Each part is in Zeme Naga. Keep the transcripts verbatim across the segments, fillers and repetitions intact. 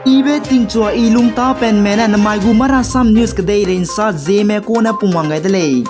Ibe tingchua i lungtapenme ne namai gu Marasam News kedeirei nsa zieme kune pungwang gai de lei.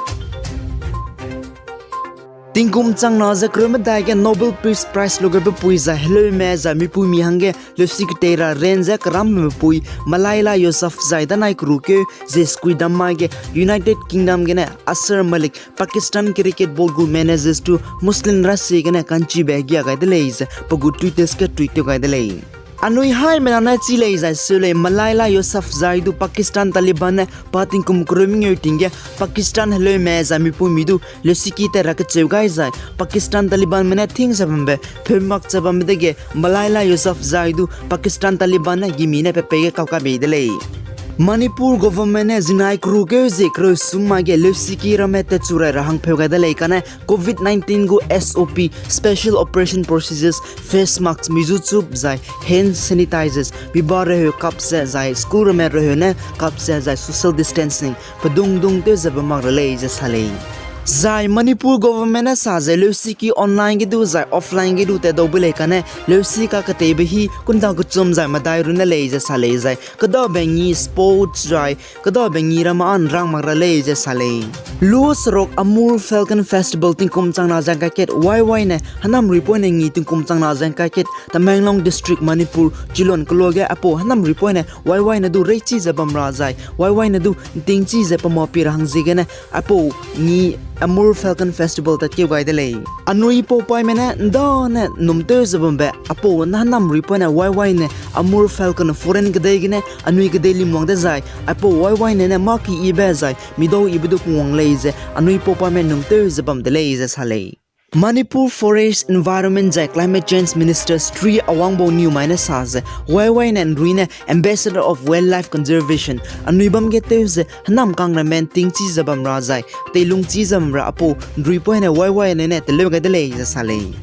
Tingkum changna ze kereu medai ge Nobel Peace Prize luge bepui zai heleume zai mipuimi hangge leusi ketei ra ran ze kerambe mepui Malala Yousafzai danai kerukeu ze squidam mai ge United Kingdom gene Asar Malik, Pakistan Cricket Board gu managers tu Muslim rasie gene kanchibe gia gai de lei ze pe gu Twitter ge tweet tew gai de lei. Anui haimena ne chi lei zai seu lei Malala Yousafzai du Pakistan Taliban ne pa tingkum kereu mengeu ting ge Pakistan heleume zai mipuimi du leusiki tat ra kecheu gai zai Pakistan Talibanme ne thing ze bambe pheumak ze bambe dege Malala Yousafzai du Pakistan Taliban ne gimi ne pe pei ge kau ka bei de lei. Manipur government ne zinai kerukeu ze kereu sum mai ge leusiki ramme tatchu rai ra hang pheu gai de lei kane Covid nineteen gu S O P, Special Operation Procedures, face mask, mizu chup zai hand sanitizers, miba reheu kap ze zai school ramme reheu ne kap ze zai social distancing pedungdung tew ze bam mak ra lei ze sa lei. Zai Manipur government ne sa ze leusiki online ge du zai offline ge du tat dau bu lei kane leusi kaketeibe hi kunda kechum zai medai runne lei ze sa lei zai kedabe ngi sports zai kedabe ngi ramme â nrang mak ra lei ze sa lei. Lu seruk Amur Falcon Festival tingkum changna zengkai kat waiwai ne hênam ruipoine ngi tingkum changna zengkai kat Tamenglong District, Manipur, Chilon keloa ge aipau hênam ruipoine waiwai ne du reichi ze bam ra zai waiwai ne du ntingchi ze pemapie ra hang ziegene aipau ngi Amur Falcon Festival tatkeu gai de lei. Anui paupaime ne ndane num tew ze bambe aipau ne hênam ruipoine waiwai ne Amur Falcon foreign kedei gene anui kedei limwang dezai aipau waiwai ne ne mâ ki yibe zai midau yibe du pungwang lei ze anui paupaime num tew ze bam de lei ze sa lei. Manipur Forest, Environment zai Climate Change Minister Shri Awangbou Newmai ne sa ze waiwai ne nrui ne Ambassador of Wildlife Conservation anui bam ge tew ze hênam kang ramme ntingchi ze bam ra zai teilungchi ze bam ra aipau nruipoine waiwai ne ne teleu gai de lei ze sa lei.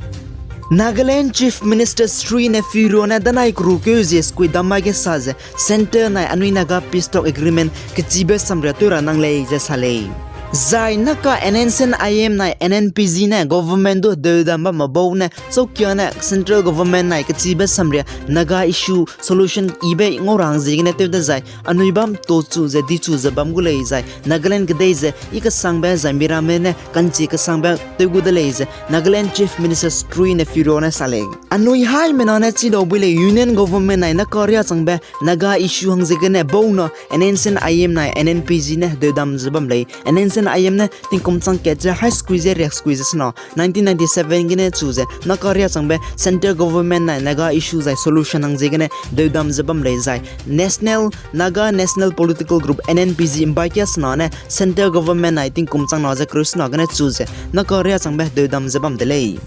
Nagaland Chief Minister Shri Neiphiu Rio ne danai kerukeu ze squidam mai ge sa ze Centre nai anui Naga Peace Talk Agreement kechibe samria tew ra nang lei ze sa lei. Zai naka N S C N I M nai N N P G ne government du hedeudam bamme bau ne chaukia ne central government nai kechibe samria Naga issue solution yibe ngau ra hang ziegene tew dezai anui bam tochu ze dichu ze bam gu lei zai Nagaland kedei ze i kesangbe zai miramme ne kanchi kesangbe tew gu de lei ze Nagaland Chief Minister Shri Neiphiu Rio ne sa lei. Anui haimena ne chidau bui lei Union Government nai naka riâ changbe Naga issue hang ziegene bau na N S C N I M nai N N P G ne hedeudam ze bam lei. N S C N I M ne tingkum chang kat ze hai squeeze riak squeeze sena nineteen ninety-seven gene chu ze naka riâ changbe central government nai Naga issue zai solution hang ziegene deudam ze bam lei zai National, Naga National Political Group, N N P G mbaikia sena ne central government nai tingkum changna ze kereu sena gene chu ze naka riâ changbe deudam ze bam de lei.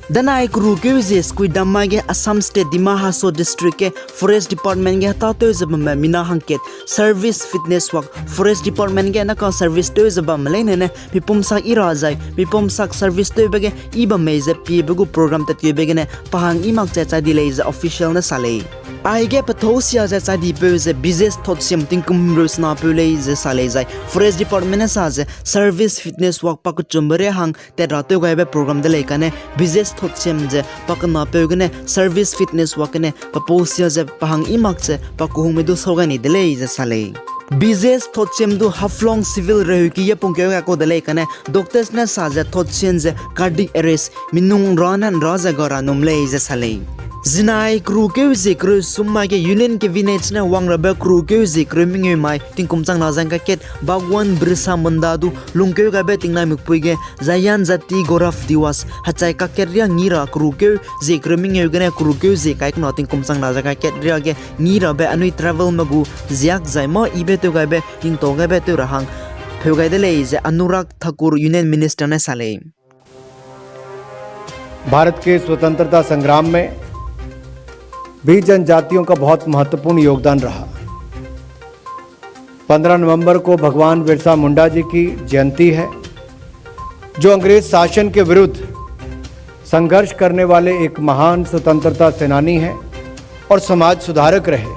Danai kerukeu ze squidam mai ge Assam State Dima Hasao District ge Forest Department ge hetatew ze bamme mina hangkat service fitness walk Forest Department ge naka service tew ze bamme leine ne mipum sak i ra zai mipum sak service tewbe ge i bam mei ze piebe gu program tatkeube gene pa hang i mak ze chai di lei ze official ne sa lei. Aige pethâu sia ze chai dipeu ze Bijesh Thotshim tingkum himreu senapeu lei ze sa lei zai Forest Department ne sa ze service fitness walk pa kechumbe re hang tat ra tew gaibe program de lei kane Bijesh Thotshim ze pa kenapeu gene service fitness walk gene pe pau sia ze pa hang i mak ze pa kehungme du sau gai ni de lei ze sa lei. Bijesh Thotshim du Haflong Civil reheuki ge pungkeu gai kau de lei kane doctors ne sa ze Thotshim ze cardiac arrest minung nra ne nra ze ga ra num lei ze sa lei. Zinai kerukeu ze kereu sum mai ge Union Cabinet ne wang rabe kerukeu ze kereu mengeu mai tingkum changna zengkai kat Bhagwan Birsa Munda du lungkeu gaibe tingnai mukpui ge Janjati Gaurav Diwas hechai kakat riâ ngi ra kerukeu ze kereu mengeu gene kerukeu ze kaikna tingkum changna zengkai kat riâ ge ngi rabe anui travelme gu ziak zai mâ ibe tew gaibe tingtau gaibe tew ra hang pheu gai de lei ze Anurag Thakur Union Minister ne sa lei. Bharat के स्वतंत्रता संग्राम में भी जनजातियों का बहुत महत्वपूर्ण योगदान रहा। पन्द्रह नवंबर को भगवान बिरसा मुंडा जी की जयंती है, जो अंग्रेज शासन के विरुद्ध संघर्ष करने वाले एक महान स्वतंत्रता सेनानी हैं और समाज सुधारक रहे।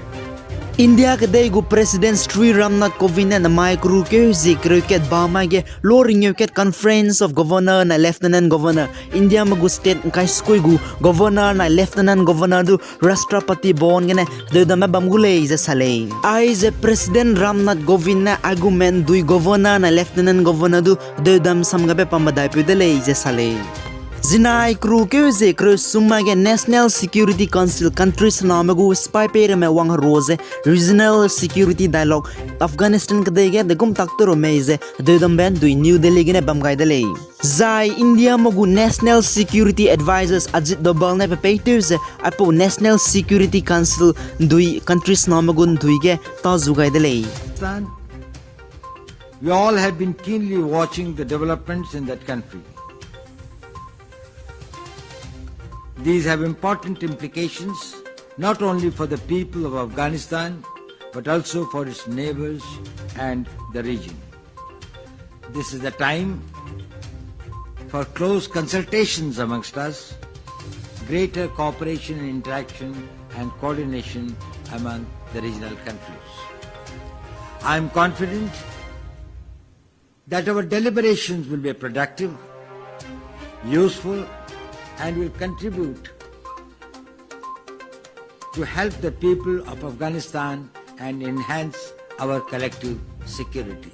India kedei gu President Shri Ram Nath Kovind ne namai kereu keu zie kereu kat bamai ge lo ringeu kat Conference of Governor nai Lieutenant Governor, Indiame gu state ngkai sekui gu Governor nai Lieutenant Governor du Rashtrapati Bhavan gene hedeudambe bam gu lei ze sa lei. Aize President Ram Nath Kovind ne aigumbe ndui Governor nai Lieutenant Governor du hedeudam samgabe pambe daipeu de lei ze sa lei. Zinai kereu keu zie kereu sum mai ge National Security Council country sename gu sipai peireme wangherua ze Regional Security Dialogue Afghanistan kedei ge degum tak tew ra mei ze hedeudambe ndui New Delhi gene bam gai de lei. Zai Indiame gu National Security Advisers Ajit Doval ne pe peitew ze aipau National Security Council ndui country sename gu ndui ge tâ zu gai de lei. Pakistan, we all have been keenly watching the developments in that country. These have important implications not only for the people of Afghanistan, but also for its neighbors and the region. This is the time for close consultations amongst us, greater cooperation and interaction and coordination among the regional countries. I am confident that our deliberations will be productive, useful, and will contribute to help the people of Afghanistan and enhance our collective security.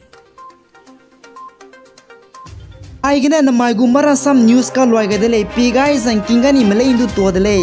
Aigene namai gu Marasam News kaluai gai de lei, pi gai zang king gani melei ndu tua de lei.